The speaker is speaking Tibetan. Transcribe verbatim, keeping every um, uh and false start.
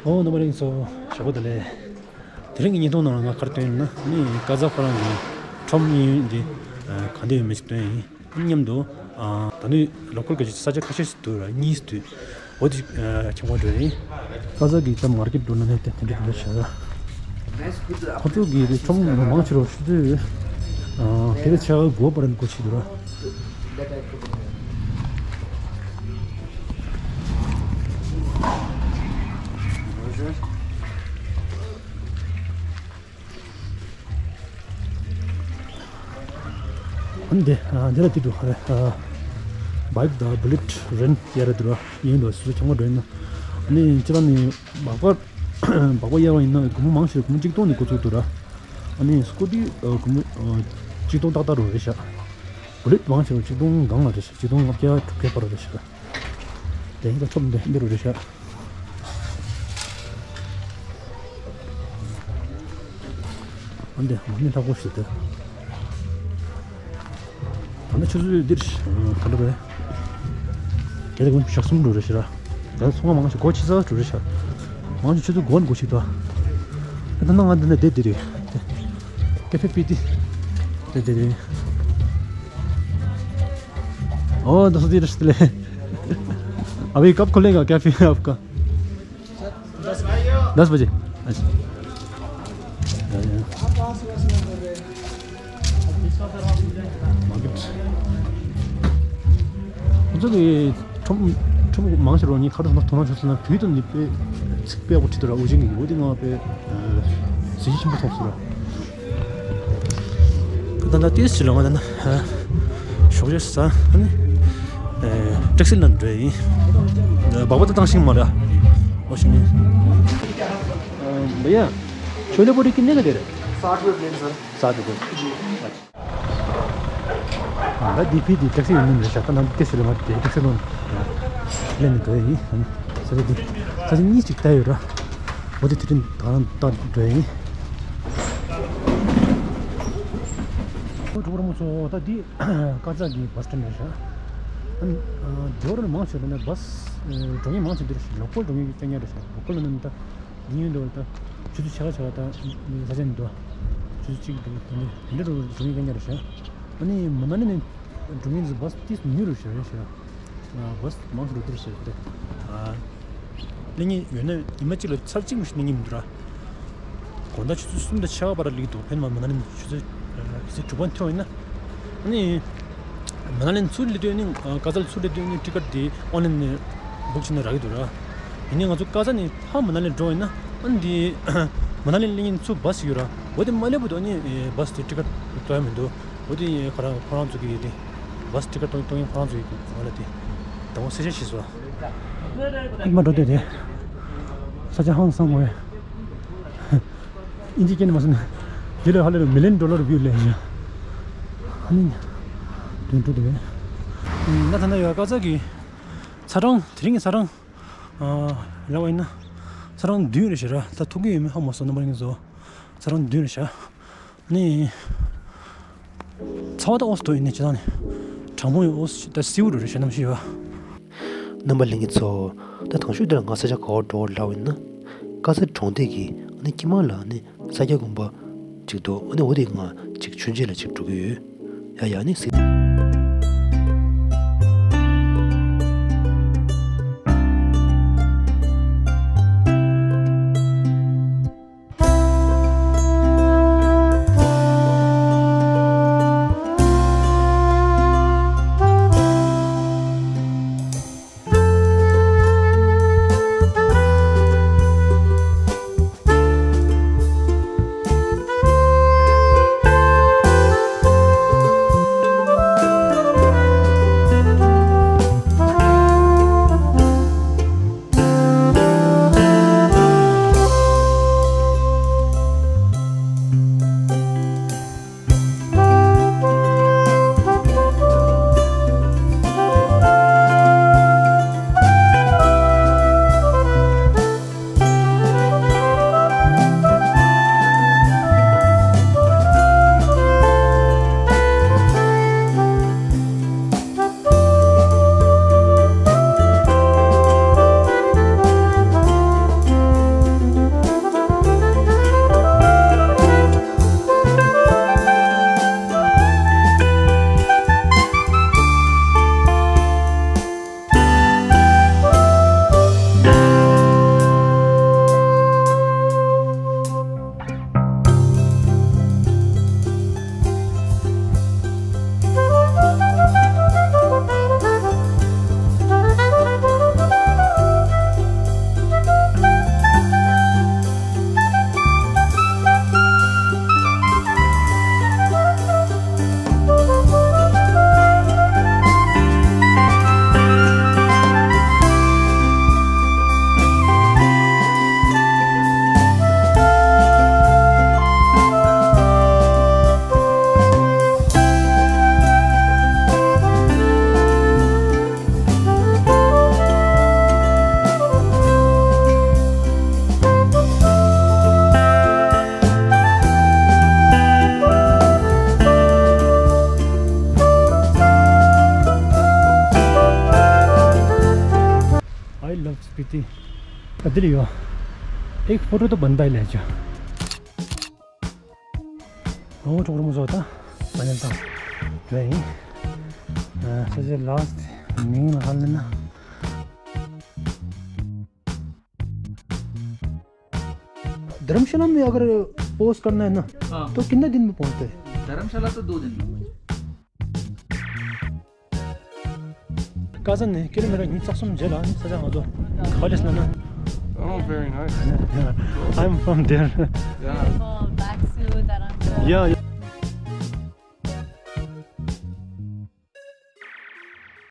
ཨོ་རྣམ་པ་ལྷན་རྒྱས་ཚོ་ཞོགས་པ་བདེ་ལེགས། དེ་རིང་གི་བརྙན་ཐུང་ནང་ལ་ང་ག་རེ་སྟོན་ཡིན་ན་ནི་ཀ་ཛ་ཁོ་རང་གི་ཁྲོམ་གཉེར་འདི་ག་འདྲ་ཡོད་མེད་ཅིག་སྟོན་ཡིན། མཉམ་དུ་ད་ནི་ལོ་ཀལ་གྱི་ས་ཆ་ཁ་ཤས་ཤིག་འདུག་ར། གཉིས་འདུག་འོ་དེ་ཁྱབ་ཁོངས་འགྲོ་ཡིན། ཀ་ཛ་གི་ད་མར་ཀེཊ་འགྲོ་ན་ནི་དེ་དེ་འདྲ་འདྲ་བྱ་ར། ཁོ་ཚོ་གི་ཁྲོམ་མང་ཆེ་རོ་ཤི་དུས་དེ་ལ་ཆ་ག་གོ་པར་འགོ་ཆེ་འདུག་ར། ཨ་ནི་འདི་ཨ་འདི་ལ་དེ་འདུག་ཨ་བྷའིཀ་དང་བུ་ལེཊ་རེན་ཡ་ར་འདུག་ར། ཡིན་འདུག་སུ་ཁྱོད་མ་འགྲོ་ཡིན་ན། ཨ་ནི་སྤྱིར་བཏང་ནི་སྦག་སྦག་སྦག་སྦག་གཡར་བ་ཡིན་ན་སྒོར་མོ་མང་ཆེ་སྒོར་མོ་གཅིག་སྟོང་ནས་འགོ་ཚུགས་འདུག་ར། ཨ་ནི་སྐུ་ཊི་སྒོར་མོ་གཅིག་སྟོང་ཏག་ཏག་རུ་རེད་ཤག་བུ་ལེཊ་མང་ཆེ་གཅིག་སྟོང་སྒང་ལ་རེད་ཤག་གཅིག་སྟོང་ལྔ་བརྒྱ་དྲུག་བརྒྱ་བར་རེད་ཤག་དེ་ཡིན་ཙང་ཁྲོམ་འདི་འདི་རུ་རེད་ཤག་ཨ་འདི་མ་ཎི་ལྷག་པོ་ཞིག་འདུག་ད་ནི་ཆུ་ཚོད་འདིར་ག་འདྲ་རེད། དེ་ལ་ཀུན་ཞག་གསུམ་འགྲོ་རེད་ཤག་ད་ཚོང་ཁང་མང་ཆེ་སྒོ་ཕྱེ་ཚར་འགྲོ་རེད་ཤག་མང་ཆེ་ཆུ་ཚོད་དགུ་པ་ནས་སྒོ་ཕྱེ་འདུག་ད་ནང་ང་འདི་ནས་བསྡད་བསྡད་རེད། कैफे पीती। दे दे दे। ओ, दोस्तों, ये रस्ते ले। अभी कब खुलेगा कैफे आपका? दस बजे। अच्छा। या, या। मार्केट। ཁོང་ཚོ་གི་ཁྲོམ་ཁྲོམ་མང་ཆེ་རོ་ནི་ཁ་རོ་ན་དོ་སྣང་ཆོག་སོང་ན་བུད་དང་ནི་དཔེ་ཚིག་དཔེ་པོ་ཁྲིད་དུ་ར། འུ་ཅིང་གི་འོ་དེ་ང་དཔེ་གཟི་བརྗིད་ཆེན་པོ་ཐོགས་སོང་ར། ད་ལྟ་ཏིས་ཅི་ལོ་ང་ད་ན་ཞོགས་ཇ་ཟ་ཨ་ནི་ཊེག་སི་ལ་འགྲོ་ཡིན། སྦག་སྦག་ད་བཏང་ཤིང་མ་ར། ཨོ་ཤི་ནི། भैया, छोले पूरी कितने का दे रहे हैं? साठ रुपये प्लेट सर। साठ रुपये। ད་ལྟ་འདི་ཕི་འདི་ཊེག་སི་ཡོད་ནི་མེད་ཤག་ད་ནང་ཏེ་ཤི་ལ་མ་དེ་ཊེག་སི་ལོན་ལེན་ནི་འགྲོ་ཡིན། ས་ཆ་འདི་ས་ཆ་གཉིས་ཅིག་བལྟ་ཡོད་ར། འོ་དེ་དེ་རིང་ད་རང་ད་འགྲོ་ཡིན། ཨོ་གྲོགས་ར་མོ་ཚོ་ད་འདི་ཀ་ཛ་གི་བྷ་སི་སི་ཊེན་རེད་ཤག་ཨ་ནི་ཨ་འདི་བར་མང་ཆེ་བ་ནི་བྷ་སི་འགྲོ་མཁན་མང་ཆེ་འདི་རེད་ཤག་ལོ་ཀལ་འགྲོ་མཁན་གྱི་སྐད་ཉན་རེད་ཤག་ལོ་ཀལ་ལ་ནི་ད། འདི་ཡིན་འདུག་ད་ཆུ་ཚོད་ཕྱེད་ཀ་ཕྱེད་ཀ་ད་ས་ཆ་འདུག་ཆུ་ཚོད་གཅིག་འདུག་དེ་འདྲ་དེ་འདྲ་རུ་འགྲོ་མཁན་ག་ཉག་རེད་ཤག་ཨ་ནི་མ་ན་ལི་ནས་འགྲོ་མཁན་ཚོ་བྷ་སི་ཏིས་ཉུང་རུ་ཤག་རེད་ཤག་བྷ་སི་མང་ཆེ་རུ་འདིར་ཤག་རེད། སླེབས་མཁན་ཡོད་ན་ཉི་མ་གཅིག་ལ་ཚར་གཅིག་མ་ཞིག་སླེབས་མཁན་མི་འདུག་ར། དགོང་དག་ཆུ་ཚོད་གསུམ་དང་ཕྱེད་ཀ་བར་སླེབས་ཀྱི་འདུག་ཕན་མ་མ་ན་ལི་ནས་ཆུ་ཚོད་ཆུ་ཚོད་དྲུག་པ་ཐོན་ཡིན་ན། ཨ་ནི། མ་ན་ལི་ཚུར་སླེབས་དུས་ནི་ཀ་ཛ་ལ་ཚུར་སླེབས་དུས་ནི་ཊི་ཀེ་ཊི་དེ་ཨོན་ལན་ནས་བུག་བྱས་ནས་རག་གི་འདུག་ར། ཡིན་ནའི་ང་ཚོ་ཀ་ཛ་ནས་ཕར་མ་ན་ལི་འགྲོ་ཡིན་ན་ཨ་ནི་དེ་མ་ན་ལི་སླེབས་མཁན་ཚུར་བྷ་སི་ཡོད་ར། འོ་དེ་མ་སླེབས་བར་དུ་ནི་བྷ་སི་དེ་ཊི་ཀེ་ཊི་གཏོང་ཡ་མི་འདུག་འོ་དེ་ཁོ་རང་ཁོ་རང་ཚོ་གི་དེ་བྷ་སི་ཊི་ཀེ་ཊི་གཏོང་གཏོང་མཁན་ཁོ་རང་ཚོ་ཡིན་གྱི་ང་ལ་དེ་དང་པོ་གསལ་བཤད་བྱས་སོང་། ཨ་མ་འགྲོ་དེ་དེ་ས་ཆ་ཧང་སང་བས། ཨིན་ཇི་སྐད་ནས་མ་སོང་ན། འདི་ལ་ཧ་ལས་པའི་million dollar view ལས་ཡིན། ཨ་ནི། དོན་གྲུབ་དེ། ང་ད་ལྟ་ཡོད་ཀ་ཛ་གི་ཚ་གྲང་དེ་རིང་གི་ཚ་གྲང་ལབ་པ་ཡིན་ན། ཚ་གྲང་བདུན་རེད་ཤག་ར། ད་ཐུག་གི་ཡོད་མེད་ཧ་མ་སོང་རྣམ་པ་ཡིན་ཚོ། ཚ་གྲང་བདུན་རེད་ཤག་ནི། ཚ་བ་ད་ཨོ་སི་དོ་ཡིན་ནི་ཅི་ད་ནི། གྲང་མོ་ཡོད་ཨོ་སི་ད་སིའུ་རུ་རེད་ཤག་རྣམ་ཤེས་ཡོད། རྣམ་པ་ལྷན་རྒྱས་ཚོ། ད་དང་ཤོས་འདིར་ང་ས་ཆ་ག་བར་འགྲོ་བར་ལབ་ཡིན་ན། ཀ་ཛ་གྲོང་སྡེ་གི་ཨ་ནི་དཀྱིལ་མ་ལ་ཨ་ནི་ས་སྐྱ་དགོན་པ་ཅིག་འདུག་ཨ་ནི་འོ་དེ་ང་ཅིག་མཆོད་མཇལ་ལ་ཅིག་འགྲོ་གི་ཡོད། ཡ་ཡ་ནི་སི། चलिए, एक फोटो तो बनता ही ले जो। वो छोटे मुझे होता, फाइनल था। नहीं। सबसे लास्ट नींद निकाल लेना। धर्मशाला में अगर पोस्ट करना है ना, हाँ। तो कितने दिन में पहुंचते हैं? धर्मशाला तो दो दिन में। ཀ་ཟན་ནས་ཀི་ལོ་མི་ཊར་ཉིས་རྩ་གསུམ་རྗེས་ལ་ནི་ས་ཆ་ང་ཚོ་ག་པར་སླེབས་ན། Oh, very nice. Yeah, I'm from there. Yeah. Oh, back to Tarangsa. Yeah, yeah.